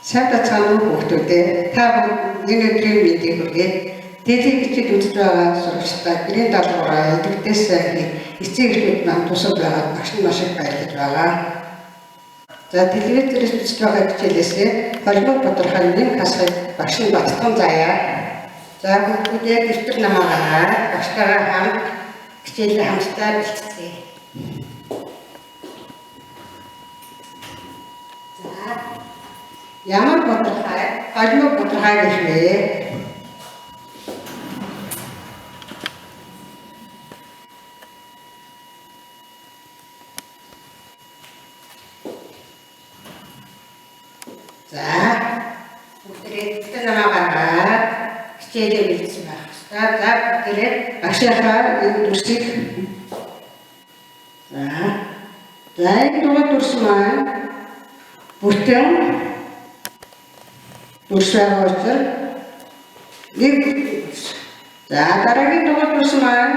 Сайн бацгаана уу хүүхдүүдээ. Та бүгд энэ өдрийн мэндийг хүргэе. Дээдийн бичид үзэж байгаа сурагчдаа гэрийн даалгавраа идэвхтэй сайн хийх эцэг эхчүүд маань тусалж байгаад багш нь маш их баярлаж байгаа. За телевизээрээс үзэж байгаа хичээлээсээ холимог бутархай нэм хасахыг багш нь баттан заяа. За хүүхдүүдээ дэвтэр намаа гаргаад багштайгаа хамт хичээлээ хамтдаа бэлтгэе. За ямар бутархай холимог бутархай гэх вэ? За бүгдээрээ дэвтэр намаа гаргаад хичээлээ бэлдсэн байх ёстой. За бүгдээрээ багшийнхаа энэ дүрсийг за за энэ дугаар дүрс маань бүтэн дүрс байгаа учраас нэг бүтэн дүрс. За дараагийн дугаар дүрс маань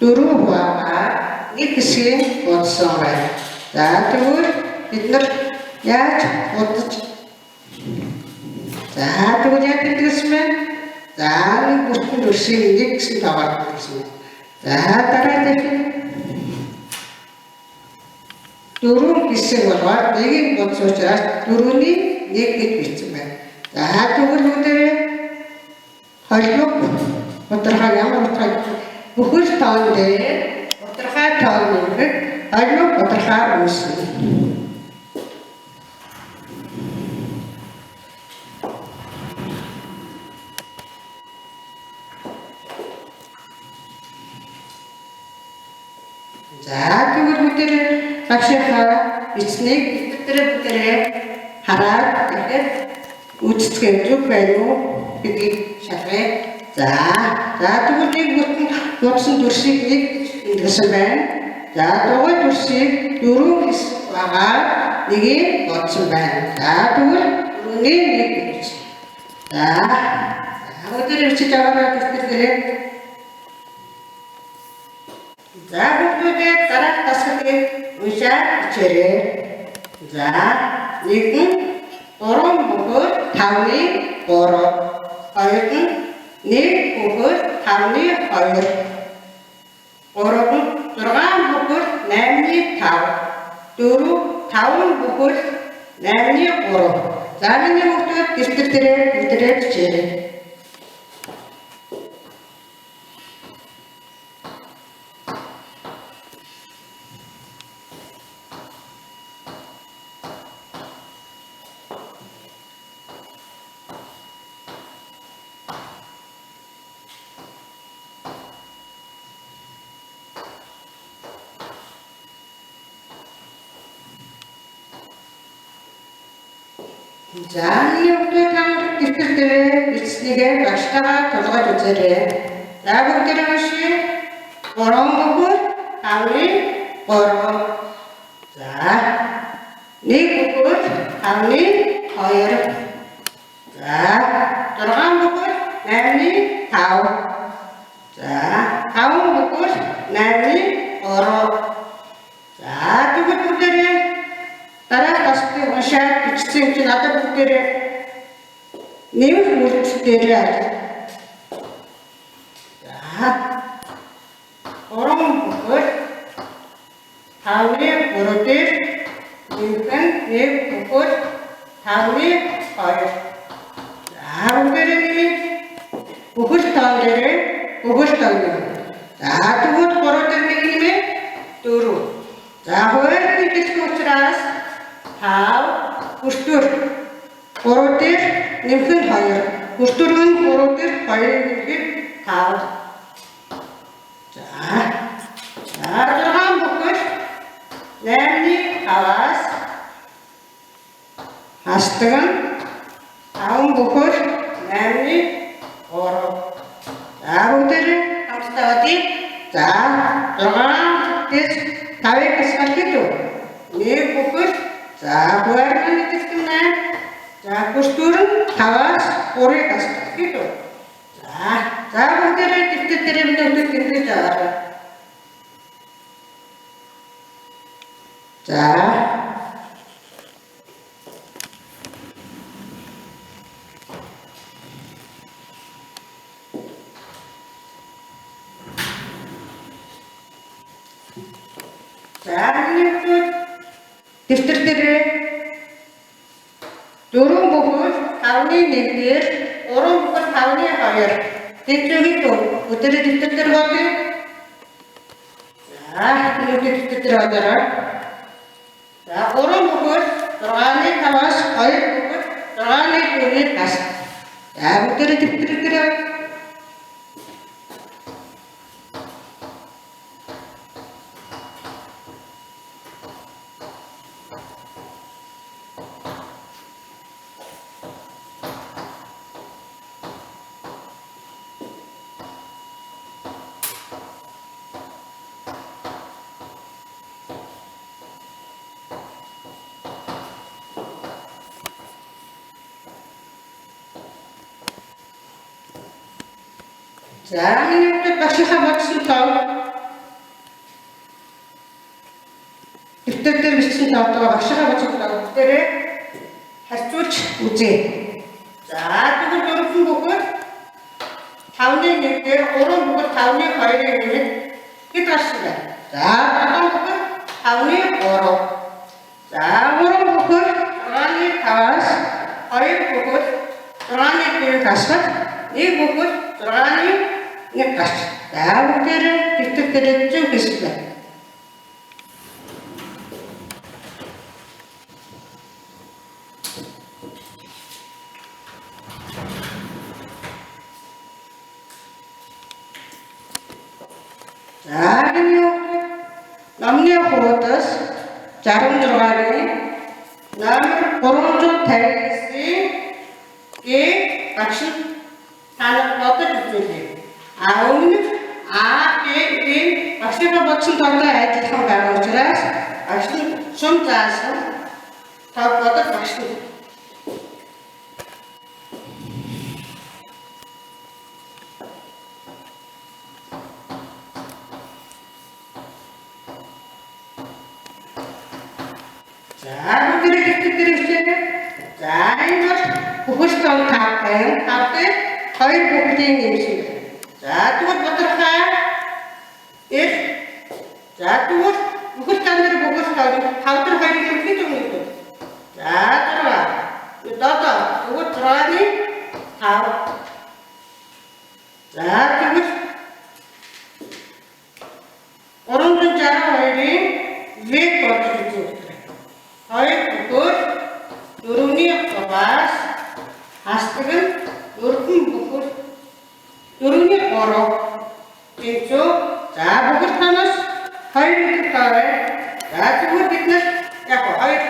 дөрөв хуваагаар нэг хэсгийг будсан байна. За тэгвэл бид нар яаж будаж за тэгвэл яг гэдгээс мэн за нэг бүтэн дүрсийг нэг гэсэн тоогоор гэсэн. За дараагийн дөрөв хэсэг болгоод нэгийг будсан учраас дөрөвний нэг гэж бичсэн байна. За тэгвэл бүгдээрээ холимог бутархай ямар утгай бүхэл тоон дээр бутархай тоон нэмэхэд холимог бутархай үүснэ. За тэгвэл бүгдээрээ багшийнхаа бичснийг дэвтэрээ бүгдээрээ хараад тэгэхээр үйлчлэгээ зөв байна уу гэдгийг шалгая. За за тэгвэл нэг бүтэн нууцсан дүрсийг нэг тэмдэглэсэн байна. За дугуй дүрсийг дөрвөн хэсэг багаар нэгийг бодсон байна. За тэгвэл дөрөвний нэг гэж. За за бүгдээрээ бичиж аваарай дэвтэр дээрээ. За хүүхдүүдээ дараах дасгалыг уншаад бичээрэй. За нэг нь 3 бөхөр 5-ны 3, хоёр нь 1 бөхөр 5-ны 2, гурав нь 6 бөхөр 8-ны 5, дөрөв 5 бөхөр 8-ны 3. За миний хүүхдүүд дэвтэр дээрээ бүгдээрээ бичээрэй. За миний хүүхдүүд та нар дэвтэр дээрээ бичснийгээ багштайгаа тулгаж үзээрэй. За бүгдээрээ уншъя. 3 бөхөр 5-ны 3. За 1 бөхөр 5-ны 2. За 6 бөхөр 8-ны 5. За 5 бөхөр 8-ны 3. За тэгвэл бүгдээрээ дараах дасгалыг уншаад бичсэн юм чинь одоо бүгдээрээ нэмэх үйлдэл дээрээ ажил. За 3 бөхөр 5-ны 3 дээр нэмэх нь 1 бөхөр 5-ны 2. За бүгдээрээ нэмэх бүхэл тоон дээрээ бүхэл тоон нэмэх. За тэгвэл 3 дээр нэг нэмэх 4. За хуваарь хэлэх учраас 5 хүртүр 3 дээр нэмэх нь 2. Хүртүр нь 3 дээр 2 нэмэхэд 5. За за 6 бөхөр 8-ны 5-аас хасдаг нь 5 бөхөр 8-ны 3. За бүгдээрээ хамтдаа бодъё. За 6 дэс 5-ыг хасгал хэд вэ? 1 бөхөр за хуваарь нь нэгдэх нь 8. За хүртүр нь 5-аас 3-ыг хасдаг хэд вэ? За за бүгдээрээ дэвтэр дээрээ миний хүүхдүүд тэмдэглэж аваарай. За За миний хүүхдүүд дэвтэр дээрээ 4 бүхэл 5-ны 1 дээр 3 бүхэл 5-ны 2 тэнцвэрийн төв өдөрөө дэвтэр дээр бодъё. За өнөөдөр дэвтэр дээр бодорой. За 3 бүхэл 6-ны 5-аас 2 бүхэл 6-ны 4-ийг гас. За бүгдээрээ дэвтэр дээр. За миний хүүхдүүд багшийнхаа бодсон тоо дэвтэр дээр бичсэн тоотойгоо багшийнхаа бодсон тоо бүгдээрээ харьцуулж үзье. За тэгвэл 4 бүхэл 5-ны 1 дээр 3 бүхэл 5-ны 2-ыг нэмээд хэд гарсан бэ? За 7 бүхэл 5-ны 3. За 3 бүхэл 6-ны 5-аас 2 бүхэл 6-ны 4-ийг хасахад 1 бүхэл 6-ны 1 гарч. За бүгдээрээ дэвтэр дээр зөв хийсэн байна. За миний хүүхдүүд номны хуудас 66-ын номер 359-ийн Г багш нь та нар бодож үзүүлье. А өмнөх А, Б, Г багшийнхаа бодсон тоотой адилхан байгаа учраас багш нь сум заасан тоо бодож багш нь. За бүгдээрээ дэвтэр дээр хичээлээ. За энэ бол бүхэл тоо 5 байна. 5 дээр 2 бүхлийн нэмсэн байна. За тэгвэл тодорхой L. За тэгвэл бүхэл тоо дээр бүхэл тоо 5 дээр 2 нэмэх хэд өгнө вэ? За 6. 7. Тэгвэл 6-ны 5. За тэгвэл 362-ын V бодож үзье. 2 бүхэл 4-ний 3-аас хасдаг нь 4 бүхэл 4-ний 3 тэнцүү. За бүхэл тоноос 2 гэдэг тоо байна. За тэгвэл бид нар яг 2.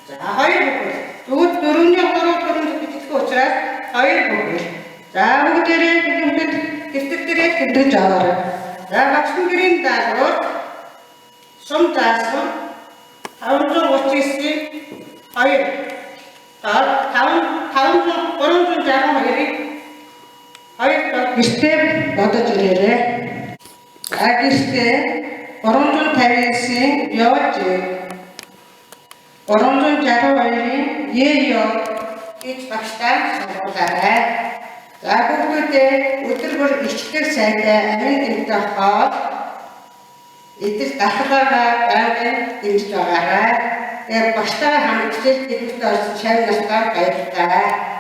За 2 бүхэл. Тэгвэл 4-ний 3 4 гэдэг учраас 2 бүхэл. За бүгдээрээ бид дэвтэр дээрээ тэмдэглэж аваарай. За багш нь гэрийн даалгавар сум заасан 539-ийн 2. За 5 362-ыг 2 дор гэртээ бодож ирээрэй. За гэртээ 359-ийн ёж 362-ийн е ё гэж багштай сургуулаарай. За хүүхдүүдээ өдөр бүр ичлэг сайтай амин тэмдэг хоол идэл дархлаагаа байнгын дэмжиж байгаарай. Тэгээд багштайгаа хамт хичээл төлөвтэй орсон шавь нартаа баярлалаа.